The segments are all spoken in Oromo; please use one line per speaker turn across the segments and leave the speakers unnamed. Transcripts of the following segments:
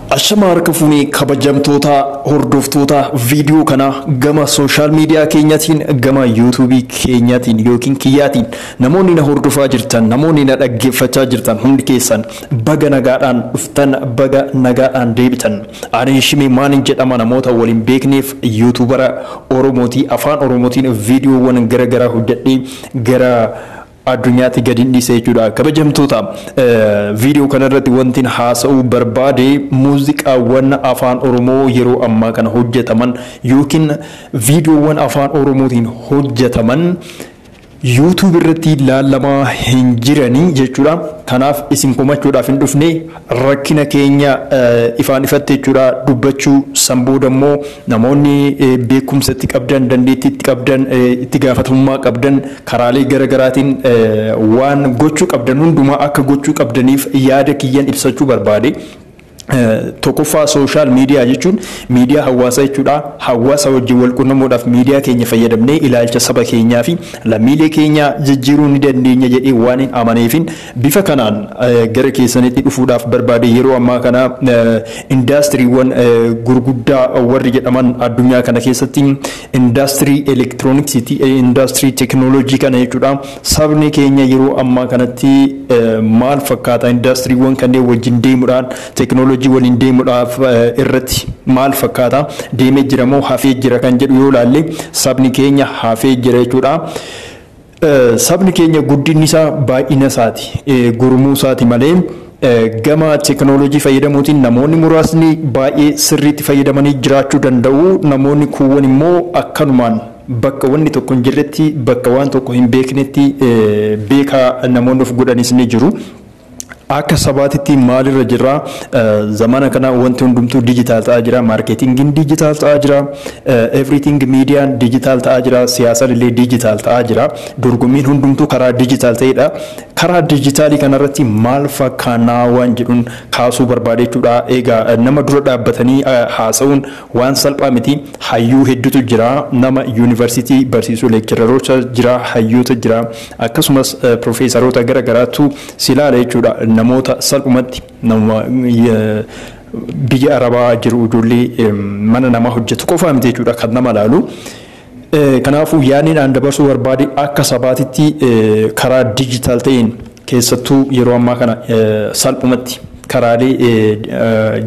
Ashama harka fuunee, kabajamtoota hordoftoota viidiyoo kanaa, gama social media keenyaatiin, gama YouTubeii keenyaatiin yookiin kiyyaatiin namoonni na hordofaa jirtan, namoonni na dhaggeeffachaa jirtan hundi keessan baga nagaadhaan dhuftan, baga nagaadhaan deebitan. Ani Shimee Maaniin jedhama. Namoota waliin beekneef YouTubera Oromootii, afaan Oromootiin viidiyoowwan garaagaraa hojjedhee gara addunyaatti gadi dhiise jechuudha. Kabajamtoota, viidiyoo kanarratti wanti haasa'uu barbaade muuziqaawwan afaan Oromoo yeroo ammaa kana hojjetaman yookiin viidiyoowwan afaan Oromootiin hojjetaman YouTube irratti ilaalamaa hin jiranii jechuudha. Kanaaf isin komachuudhaaf hin dhufne, rakkina keenya ifaan ifatti jechuudha dubbachuu. San booda immoo namoonni beekumsa itti qabdan, dandeettii itti qabdan, itti gaafatamummaa qabdan, karaalee garaagaraatiin waan gochuu qabdan hundumaa akka gochuu qabdaniif yaada kiyyan ibsachuu barbaade. Tokkoffaa, social media jechuun miidiyaa hawaasaa jechuudha. Hawaasa wajjin wal quunnamuudhaaf miidiyaa keenya fayyadamnee ilaalcha saba keenyaa fi lammiilee keenya jijjiiruu ni dandeenya jedhee waan hin amaneefin bifa kanaan gara keessanitti dhufuudhaaf barbaade. Yeroo ammaa kana indaastiriiwwan gurguddaa warri jedhaman addunyaa kana keessatti indaastirii elektirooniksiiti, indaastirii teekinooloojii kana jechuudha. Sabni keenya yeroo ammaa kanatti maal fakkaata? Indaastiriiwwan kanneen wajjin deemuudhaan, teekinooloojii waliin deemuudhaaf irratti maal fakkaata? Deemee jira moo hafee jira kan jedhu yoo ilaalle, sabni keenya hafee jira jechuudha. Sabni keenya guddinni isaa baay'ina isaati, gurmuu isaati malee gama teekinooloojii fayyadamuutiin namoonni muraasni baay'ee sirriitti fayyadamanii jiraachuu danda'u. Namoonni kuuwwan immoo akkanumaan bakka wanni tokko hin jirretti, bakka waan tokko hin beeknetti beekaa namoonni of godhanis ni jiru. Akka sabaatitti maalirra jirra? Zamana kana wanti hundumtuu digital ta'aa jira. Marketingiin digital ta'aa jira. Everything, miidiyaan digital ta'aa jira. Siyaasaan illee digital ta'aa jira. Dorgommiin hundumtuu karaa digital ta'edha. Karaa dijitaalii kanarratti maal fakkaannaa waan jedhuun kaasuu barbaade jechuudha. Egaa nama dura dhaabbatanii haasa'uun waan salphaa miti. Hayyuu hedduutu jira. Nama yuunivarsiitii barsiisuu, lectureroota jira, hayyoota jira, akkasumas piroofeesaroota garaagaraatu si ilaala jechuudha. Namoota salphumatti nama biyya Arabaa jiru, ijoollee mana namaa hojjetu qofaa miti jechuudha kan nama ilaalu. Kanaafuu yaadni aan dabarsuu barbaade, akka sabaatitti karaa digital ta'een, keessattuu yeroo ammaa kana salphumatti karaalee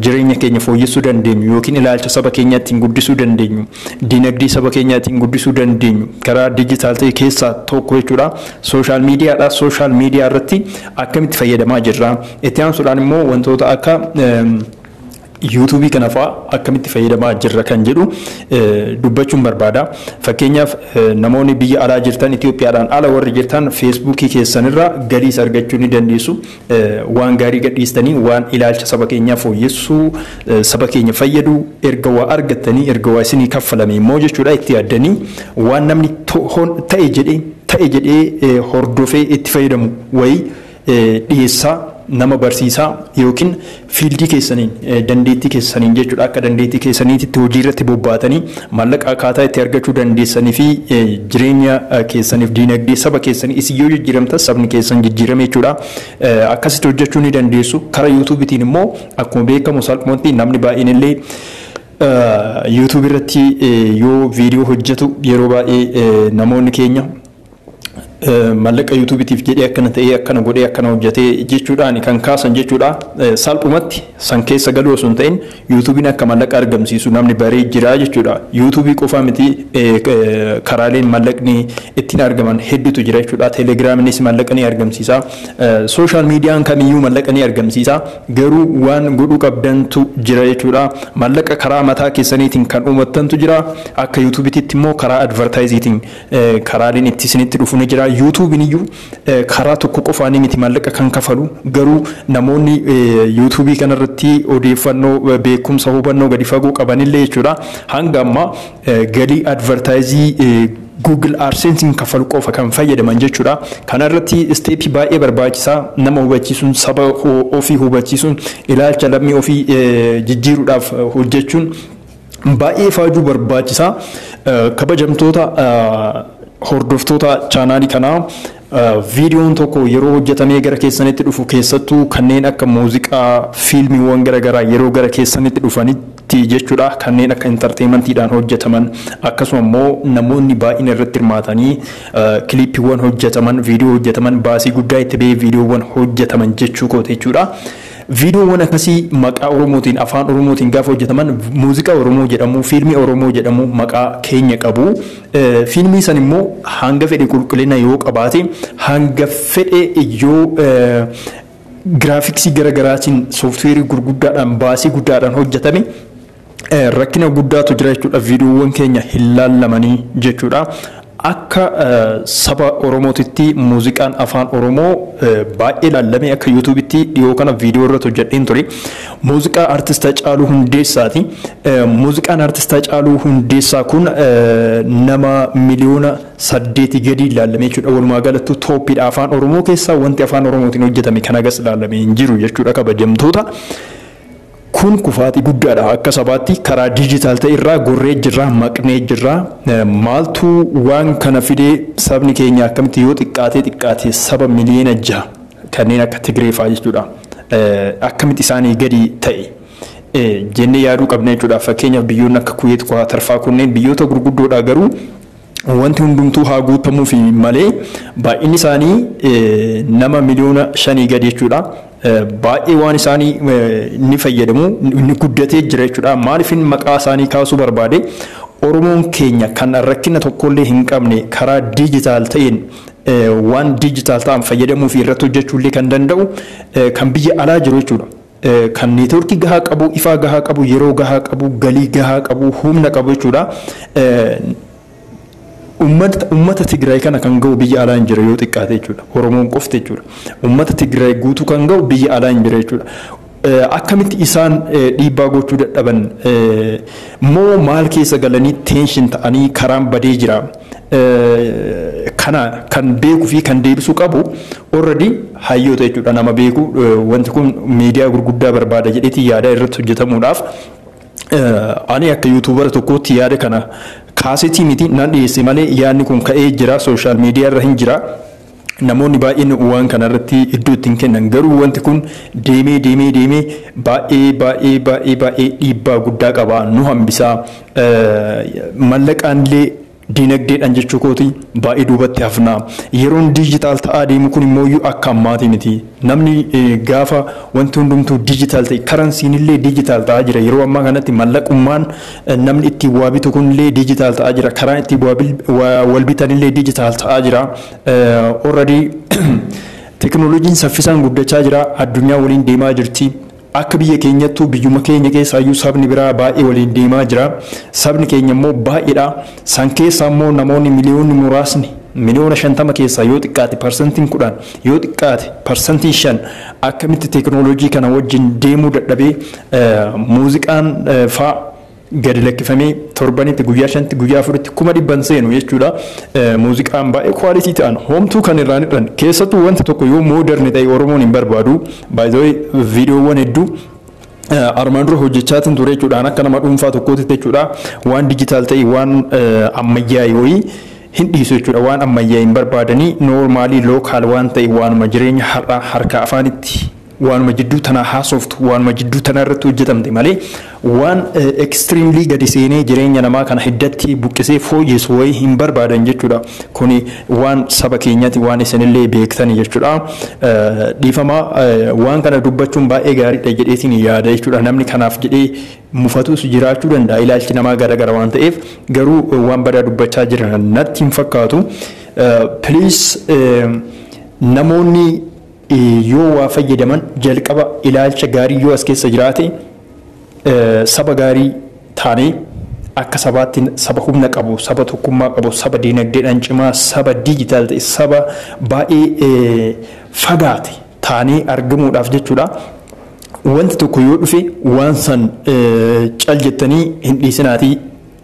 jireenya keenya fooyyessuu dandeenyu yookiin ilaalcha saba keenyaa ittiin guddisuu dandeenyu, dinagdee saba keenyaa ittiin guddisuu dandeenyu karaa digital ta'e keessaa tokko jechuudha. Social mediadha. Social media irratti akkamitti fayyadamaa jirra? Itti aansuudhaan immoo wantoota akka YouTubeii kana fa'aa akkamitti fayyadamaa jirra kan jedhu dubbachuun barbaada. Fakkeenyaaf, namoonni biyya alaa jirtan, Itoophiyaadhaan ala warri jirtan, Facebookii keessanirraa galiis argachuu ni dandeessu. Waan gaarii gadhiistanii, waan ilaalcha saba keenyaa fooyyessuu, saba keenya fayyadu erga waa argattanii, erga waa isinii kaffalame immoo jechuudha, itti yaaddanii waan namni ta'e jedhee ta'e jedhee hordofee itti fayyadamu wayii dhiyeessaa, nama barsiisaa yookiin fieldii keessaniin, dandeettii keessaniin jechuudha, akka dandeettii keessaniitti hojii irratti bobbaatanii maallaqa akkaataa itti argachuu dandeessanii fi jireenya keessaniif diinagdee saba keessanii isin yoo jijjiiramtan sabni keessan jijjiirame jechuudha. Akkasitti hojjechuu ni dandeessu. Karaa YouTubeiitiin immoo akkuma beekamu salphumatti namni baay'een illee YouTube irratti yoo viidiyoo hojjetu, yeroo baay'ee namoonni keenya maallaqa YouTubeiitiif jedhee akkana ta'ee, akkana godhee, akkana hojjetee jechuudhaan kan kaasan jechuudha. Salphumatti san keessa galuu osoo hin ta'in YouTubeiin akka maallaqa argamsiisu namni baree jira jechuudha. YouTubeii qofaa miti, karaaleen maallaqni ittiin argaman hedduutu jira jechuudha. Telegraminis maallaqa ni argamsiisa. Social mediaan kamiyyuu maallaqa ni argamsiisa. Garuu waan godhuu qabdantu jira jechuudha. Maallaqa karaa mataa keessaniitiin kan uummattantu jira. Akka YouTubeiitti immoo karaa advertiseiitiin karaaleen itti isinitti dhufu ni jira. YouTubeiin iyyuu karaa tokko qofaanii miti maallaqa kan kafalu. Garuu namoonni YouTubeii kanarratti odeeffannoo, beekumsa, hubannoo gadi fagoo qabanillee jechuudha, hanga ammaa galii advertiseii Google AdSense kafalu qofa kan fayyadaman jechuudha. Kana irratti stepii baay'ee barbaachisaa nama hubachiisuun, saba ofii hubachiisuun, ilaalcha lammii ofii jijjiiruudhaaf hojjechuun baay'ee faajuu barbaachisaa. Kabajamtoota hordoftoota chaanaalii kanaa, Viidiyoon tokko yeroo hojjetamee gara keessanitti dhufu, keessattuu kanneen akka muuziqaa, fiilmiiwwan garaagaraa yeroo gara keessanitti dhufanitti jechuudha, kanneen akka entertainmentiidhaan hojjetaman, akkasuma immoo namoonni baay'ina irratti hirmaatanii kiliippiiwwan hojjetaman, viidiyoo hojjetaman, baasii guddaa itti ba'ee viidiyoowwan hojjetaman jechuu kooti jechuudha. Viidiyoowwan akkasii maqaa Oromootiin, afaan Oromootiin gaafa hojjetaman, muuziqaa Oromoo jedhamu, fiilmii Oromoo jedhamu, maqaa keenya qabu. Fiilmii san immoo hanga fedhe qulqullina yoo qabaate, hanga fedhe yoo giraafiksii garaagaraatiin, sooftiweerii gurguddaadhaan, baasii guddaadhaan hojjetame, rakkina guddaatu jira jechuudha. Viidiyoowwan keenya hin laallamanii jechuudha. Akka saba Oromootitti muuziqaan afaan Oromoo baay'ee laallamee akka YouTubeitti dhiyoo kana viidiyoo irratti hojjedheen ture. Muuziqaa artist Haacaaluu Hundeessaati. Muuziqaan artist Haacaaluu Hundeessaa kun nama 8 miliyoona gadi ilaalame jechuudha. Walumaa galattuu topiidha. Afaan Oromoo keessaa wanti afaan Oromootiin hojjetame kan hagas ilaalame hin jiru jechuudha, kabajamtoota. Kun kufaatii guddaadha. Akka sabaatti karaa diijitaal ta'e irraa gorree jirra, maqnee jirra. Maaltu waan kana fidee? Sabni keenya akkamitti yoo xiqqaatee xiqqaate saba 6 miliyoona kanneen akka Tigree fa'aa jechuudha, akkamitti isaanii gadi ta'e jennee yaaduu qabna jechuudha. Fakkeenyaaf, biyyoonni akka Kuweet, Kwaatar fa'aa kunneen biyyoota gurguddoodha, garuu wanti hundumtuu haa guutamuufi malee baay'inni isaanii nama 5 miliyoona gadi jechuudha. Baay'ee waan isaanii ni fayyadamu, ni guddatee jira jechuudha. Maaliifin maqaa isaanii kaasuu barbaade? Oromoon keenya kan rakkina tokkollee hin qabne, karaa diijitaal ta'een waan diijitaal ta'an fayyadamuu fi irratti hojjechuullee kan danda'u, kan biyya alaa jiru jechuudha. Kan neetwoorkii gahaa qabu, ifaa gahaa qabu, yeroo gahaa qabu, galii gahaa qabu, humna qabu jechuudha. Ummata Tigraay kana kan ga'u biyya alaa hin jira yoo xiqqaate jechuudha. Oromoon qofti jechuudha. Ummata Tigraay guutuu kan ga'u biyya alaa hin jira jechuudha. Akkamitti isaan dhiibbaa gochuu dadhaban moo maal keessa galanii tension ta'anii karaan badee jira? Kana kan beekuu fi kan deebisuu qabu already hayyoota jechuudha. Nama beeku, wanti kun miidiyaa gurguddaa barbaada jedheeti yaada irratti hojjetamuudhaaf. Ani akka YouTubera tokkootti yaada kana kaasetii miti nan dhiyeesse malee, yaadni kun ka'ee jira, social media irra hin jira. Namoonni baay'een waan kana irratti iddoo ittiin kennan, garuu wanti kun deemee deemee deemee baay'ee baay'ee baay'ee baay'ee dhiibbaa guddaa qaba, nu hambisaa, mallaqaan illee, diinagdeedhaan jechuu kooti, baay'ee duubatti hafnaa. Yeroon diijitaal ta'aa deemu kun immoo akka ammaati miti. Namni gaafa wanti hundumtuu diijitaal ta'e, currencyn illee diijitaal ta'aa jira. Yeroo ammaa kanatti mallaqummaan namni ittiin waa bitu kun illee diijitaal ta'aa jira. Karaan ittiin wal bitan illee diijitaal ta'aa jira. Already teekinooloojiin saffisaan guddachaa jira. Addunyaa waliin deemaa jirti. Akka biyya keenyattuu, biyyuma keenya keessaayyuu sabni biraa baay'ee waliin deemaa jira. Sabni keenya immoo baay'eedha. San keessaa immoo namoonni miliyoonni muraasni, 50 miliyoona keessaa yoo xiqqaate 10%, yoo xiqqaate 5% akkamitti teekinooloojii kana wajjin deemuu dadhabee, muuziqaan faa gadi lakkifamee torbanitti guyyaa 5tti, guyyaa 4tti 100,000 seenu jechuudha. Muuziqaan baay'ee quality ta'an homtuu kan irraan hir'an, keessattuu wanti tokko yoo modern ta'e Oromoon hin barbaadu. Baay'ee viidiyoowwan hedduu armaan dura hojjechaatiin ture jechuudhaan, akka nama dhuunfaa tokkootti jechuudha, waan diijitaal ta'e, waan ammayyaa wayii hin dhiisu jechuudha. Waan ammayyaa hin barbaadanii, normal, local waan ta'e, waanuma jireenya har'aa harka afaanitti, waanuma jidduu tanaa haasoftu, waanuma jidduu tanaa irratti hojjetamte malee, waan extremely gadi seenee jireenya namaa kana hiddatti buqqisee fooyyessu wayii hin barbaadan jechuudha. Kuni waan saba keenyatti waan isinillee beektani jechuudha. Dhiifama, waan kana dubbachuun baay'ee gaariidha jedheetiin yaada jechuudha. Namni kanaaf jedhee mufatus jiraachuu danda'a, ilaalchi namaa garagara waan ta'eef, garuu waan badaa dubbachaa jiran natti hin fakkaatu. Please, namoonni yoo waa fayyadaman jalqaba ilaalcha gaarii yoo as keessa jiraate, saba gaarii taanee, akka sabaatti saba humna qabu, saba tokkummaa qabu, saba diinagdeedhaan cimaa, saba diijitaal ta'e, saba baay'ee fagaate taanee argamuudhaaf jechuudha. Wanti tokko yoo dhufe waan san cal jettanii hin dhiisinaatii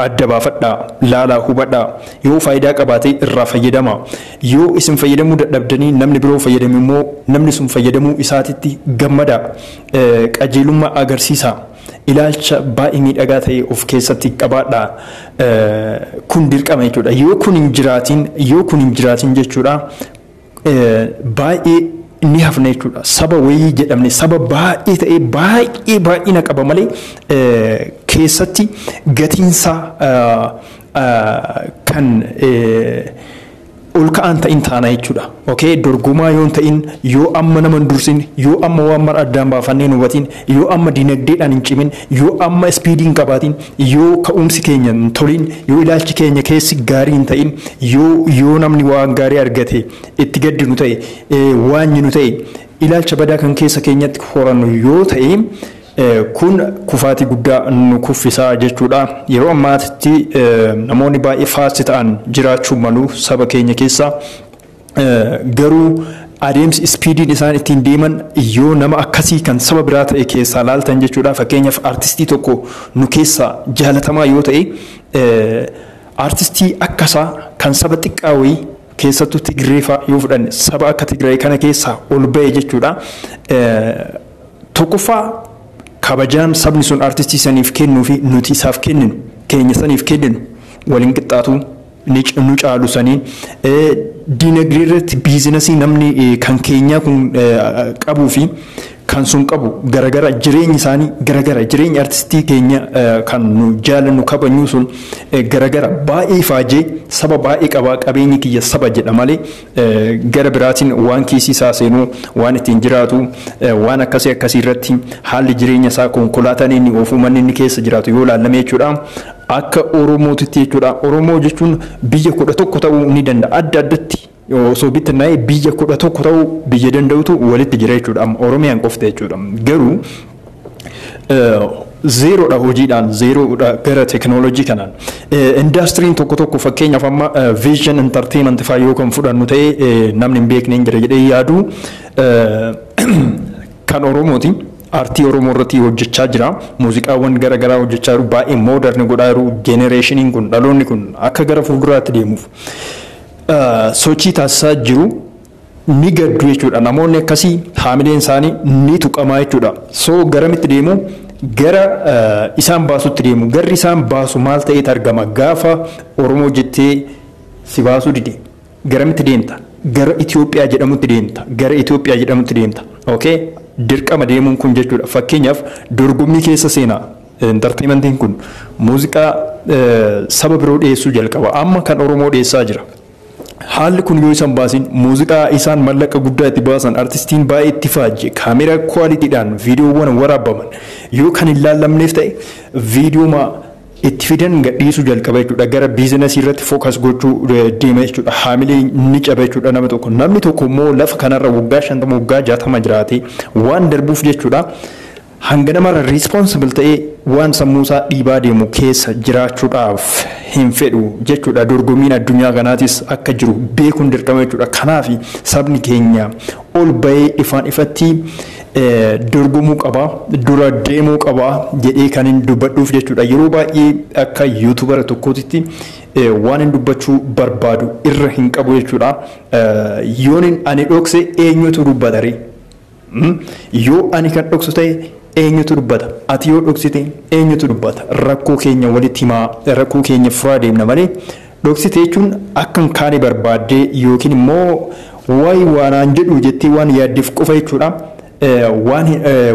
adda baafadhaa, laalaa, hubadhaa. Yoo faayidaa qabaate irraa fayyadama. Yoo isin fayyadamuu dadhabdanii namni biroo fayyadame immoo, namni sun fayyadamuu isaatitti gammada, qajeelummaa agarsiisa, ilaalcha baay'ee miidhagaa ta'e of keessatti qabaadhaa. Kun dirqama jechuudha. Yoo kun hin jiraatin, yoo kun hin jiraatin jechuudha, baay'ee ni hafna jechuudha. Saba wayii jedhamne saba baay'ee ta'ee baay'ee baay'ina qaba malee keessatti gatiinsaa kan ol ka'an ta'in taana jechuudha. Okay, dorgomaa yoo ta'in, yoo amma nama hin dursin, yoo amma waan mara addaan baafannee hin hubatin, yoo amma dinagdeedhaan hin cimin, yoo amma speedii hin qabaatin, yoo ka'umsi keenya hin tolin, yoo ilaalchi keenya keessi gaarii hin ta'in, yoo namni waan gaarii argate itti gaddinu ta'e, waan nu ta'e, ilaalcha badaa kan keessa keenyatti horannu yoo ta'e, kun kufaatii guddaa nu kuffisaa jechuudha. Yeroo ammaatti namoonni baay'ee fast ta'an jiraachuu malu saba keenya keessa. Garuu adeemsi speediin isaan ittiin deeman yoo nama akkasii kan saba biraa ta'e keessaa laaltan jechuudha. Fakkeenyaaf, artistii tokko nu keessaa jaalatamaa yoo ta'e, artistii akkasaa kan saba xiqqaa wayii, keessattuu Tigree fa'aa yoo fudhanne, saba akka Tigraay kana keessaa ol ba'e jechuudha. Tokkoffaa, kabajaan sabni sun artistii saniif kennuu fi nuti isaaf kenninu, keenya saniif kenninu waliin qixxaatu, nu caalu saniin. Diinagdee irratti businessii namni kan keenyaa kun qabuu fi kan sun qabu garagara, jireenyi isaanii garagara, jireenyi artistii keenya kan nu jaalannu kabajnu sun garagara. Baay'ee faajee saba baay'ee qabaa, qabeenyi kiyya saba jedha malee, gara biraatiin waan kiisii isaa seenuu, waan ittiin jiraatu, waan akkasii akkasii irratti haalli jireenya isaa, konkolaataan inni oofu, manni inni keessa jiraatu yoo ilaallame jechuudha. Akka Oromootitti jechuudha. Oromoo jechuun biyya 11 ta'uu ni danda'a. Adda addatti osoo bittinnaa'ee biyya 11 ta'uu biyya danda'utu walitti jira jechuudha. Amma Oromiyaan qofti jechuudha. Garuu zerodha hojiidhaan, zerodha gara teekinooloojii kanaan. Indastiriin tokko tokko, fakkeenyaaf amma Vision Entertainment fa'aa yoo kan fudhannu ta'e, namni hin beekne hin jira jedhee yaadu, kan Oromooti. Aartii Oromoo irratti hojjechaa jira. Muuziqaawwan gara garaa hojjechaa jiru. Baay'ee modern godhaa jiru. Generationiin kun, dhaloonni kun akka gara fuulduraatti deemuuf sochii taasisaa jiru. Ni gaddu jechuudha. Namoonni akkasii haamileen isaanii ni tuqamaa jechuudha. So garamitti deemu? Gara isaan baasutti deemu. Garri isaan baasu maal ta'eet argama? Gaafa Oromoo jettee si baasuu dide garamitti deemta? Gara Itoophiyaa jedhamutti deemta. Gara Itoophiyaa jedhamutti deemta. Okay? Dirqama deemuun kun jechuudha. Fakkeenyaaf, dorgommii keessa seenaa. Entertainmentiin kun muuziqaa saba biroo dhiyeessuu jalqaba. Amma kan Oromoo dhiyeessaa jira. Haalli kun yoo isaan baasin, muuziqaa isaan mallaqa guddaa itti baasan, artistiin baay'ee itti faajje, kaameraa qualitydhaan viidiyoowwan waraabaman yoo kan hin laallamneef ta'e, viidiyoo itti fidan gadhiisuu jalqaba jechuudha. Gara businessii irratti focus gochuu deema jechuudha. Haamilee ni caba jechuudha nama tokko. Namni tokko immoo lafa kanarra waggaa 50, waggaa 60 jiraate waan darbuuf jechuudha. Hanga namarra responsible ta'ee waan sammuusaa dhiibaa deemu keessa jiraachuudhaaf hin fedhu jechuudha. Dorgommiin addunyaa kanaatis akka jiru beekuun dirqama jechuudha. Kanaaf sabni keenya ol bahee ifaan ifatti dorgomuu qaba, dura deemuu qaba jedhee kan hin dubbadhuuf jechuudha. Yeroo baay'ee akka YouTubera tokkootitti waan hin dubbachuu barbaadu irra hin qabu jechuudha. Yoon ani dhokse eenyutu dubbata ree? Yoo ani kan dhoksu ta'e eenyutu dubbata? Ati yoo dhoksite eenyutu dubbata? Rakkoo keenya walitti himaa, rakkoo keenya furaa deemna malee, dhoksite jechuun akka hin kaane barbaaddee yookiin immoo wayi waanaan jedhu jettee waan yaaddeef qofa jechuudha.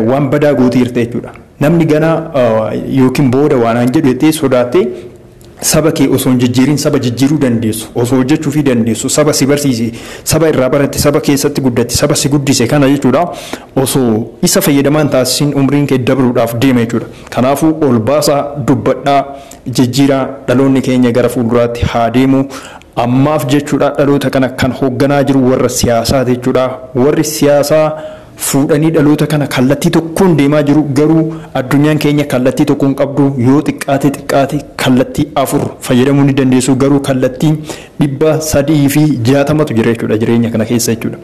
Waan badaa gooteerta jechuudha. Namni ganaa yookiin booda waanaan jedhu jettee sodaattee saba kee osoo hin jijjiirin, saba jijjiiruu dandeessu osoo hojjechuufii dandeessu, saba si barsiise, saba irraa baratte, saba keessatti guddatte, saba si guddise kana jechuudha, osoo isa fayyadamaan taasisin umriin kee dabruudhaaf deema jechuudha. Kanaafuu ol baasaa dubbadhaa, jijjiiraa, dhaloonni keenya gara fuulduraatti haa deemu. Ammaaf jechuudha, dhaloota kana kan hoogganaa jiru warra siyaasaa jechuudha. Warri siyaasaa fuudhanii dhaloota kana kallattii tokkoon deemaa jiru, garuu addunyaan keenya kallattii tokkoon qabdu. Yoo xiqqaate xiqqaate kallattii afur fayyadamuu ni dandeessu, garuu kallattii 360tu jira jechuudha jireenya kana keessa jechuudha.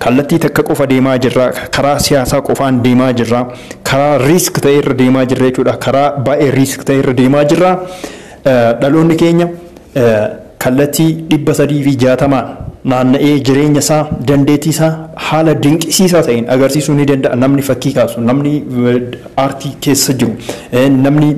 Kallattii takka qofa deemaa jirra, karaa siyaasaa qofaan deemaa jirra, karaa risk ta'e irra deemaa jirra jechuudha, karaa baay'ee risk ta'e irra deemaa jirra. Dhaloonni keenya kallattii 360n naanna'ee jireenya isaa, dandeettii isaa haala dinqisiisaa ta'een agarsiisuu ni danda'a. Namni fakkii kaasu, namni aartii keessa jiru, namni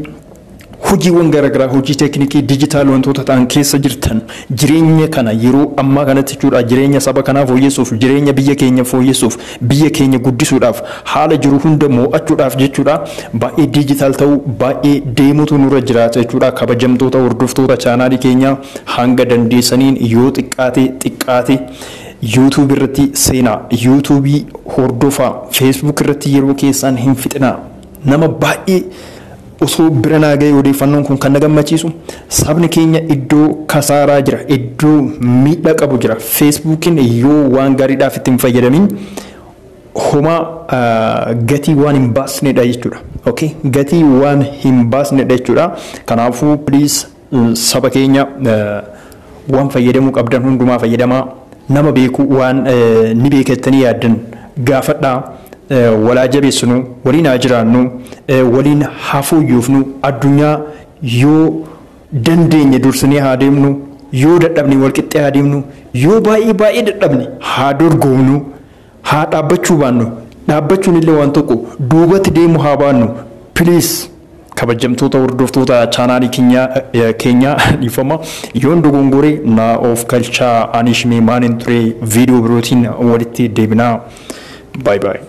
Hojiiwwan garaagaraa, hojii teeknikii, digital wantoota ta'an keessa jirtan, jireenya kana yeroo ammaa kanatti jechuudha, jireenya saba kanaa fooyyessuuf, jireenya biyya keenya fooyyessuuf, biyya keenya guddisuudhaaf, haala jiru hunda mo'achuudhaaf jechuudha, baay'ee digital ta'uu, baay'ee deemutu nurra jiraata jechuudha. Kabajamtoota hordoftoota chaanaalii keenyaa, hanga dandeessaniin yoo xiqqaate xiqqaate YouTube irratti seenaa, YouTubeii hordofaa, Facebook irratti yeroo keessaan hin fixinaa. Nama baay'ee osoo bira naa ga'e odeeffannoon kun kan na gammachiisu, sabni keenya iddoo kasaaraa jira, iddoo miidhaa qabu jira. Facebookiin yoo waan gaariidhaaf itti hin fayyadamin homaa gatii waan hin baasnedha jechuudha. Okay? Gatii waan hin baasnedha jechuudha. Kanaafuu please, saba keenya, waan fayyadamuu qabdan hundumaa fayyadamaa. Nama beeku, waan ni beekattanii yaaddan gaafadhaa. Walaa jabeessinu, waliin haa jiraannu, waliin haa fooyyofnu. Addunyaa yoo dandeenye dursinee haa deemnu, yoo dadhabne walqixxee haa deemnu, yoo baay'ee baay'ee dadhabne haa dorgomnu, haa dhaabbachuu baannu. Dhaabbachuun illee waan tokko, duubatti deemu haa baannu. Please, kabajamtoota hordoftoota chaanaalii keenyaa, dhiifama yoon dogongoree na of kalchaa. Ani shimee maaniin ture. Viidiyoo birootiin walitti deebinaa. Bye bye.